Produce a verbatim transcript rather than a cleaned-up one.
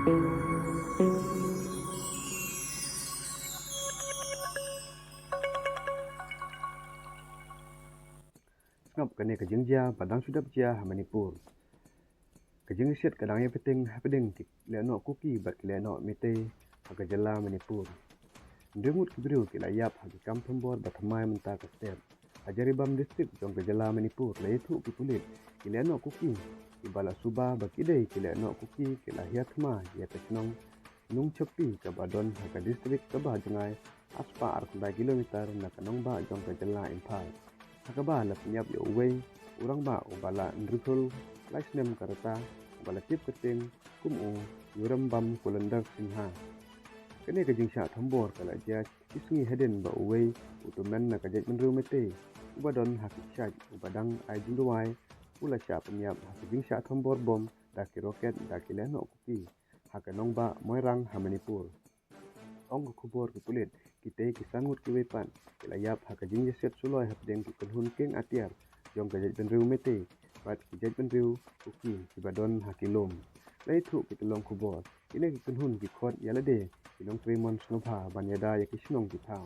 Sngap kane ka jingjia ba dang shu dep jia ha Manipur. Ka jingsiat ka dang ïa pynting hapdeng ki lehnoh Kuki bad ki lehnoh Meitei ha ka jylla Manipur. Hynriew ngut ki briew ki la ïap ha ki kam thombor ba thymmai mynta ka step. Ha Jiribam District jong ka jylla Manipur, la ïathuh ki pulit, ki lehnoh Kuki kiba la suba ba ki dei ki lehnoh Kuki ki la hiar thma ïa ka shnong Nongchappi kaba don ha ka district kaba jngai haspah arphew khyndai kilometer na ka nongbah jong ka jylla Imphal, ha kaba la pynïap ïa uwei u rangbah uba la hynriewphew lai snem ka rta, uba la tip kyrteng kum u Yurambam Kulendar Singha. Kane ka jingshah thombor ka la jia shi sngi hadien ba uwei u tymmen na ka jaitbynriew Meitei uba don ha ki kshaid uba dang ai jingduwai, u la shah pynïap ha ka jingshah thombor bom da ki rocket da ki lehnoh Kuki ha ka nongbah Moirang ha Manipur. Ong ka khubor ki pulit, kitei ki san ngut kiwei pat ki la ïap ha ka jingïasiat suloi hapdeng ki kynhun kieng atiar jong ka jaitbynriew Meitei bad ki jaitbynriew Kuki kiba don ha ki lum. La ïathuh ki tyllong khubor, kine ki kynhun ki khot ïa lade ki nongtrei mon sngewbha ban ïada ïa ki shnong ki thaw.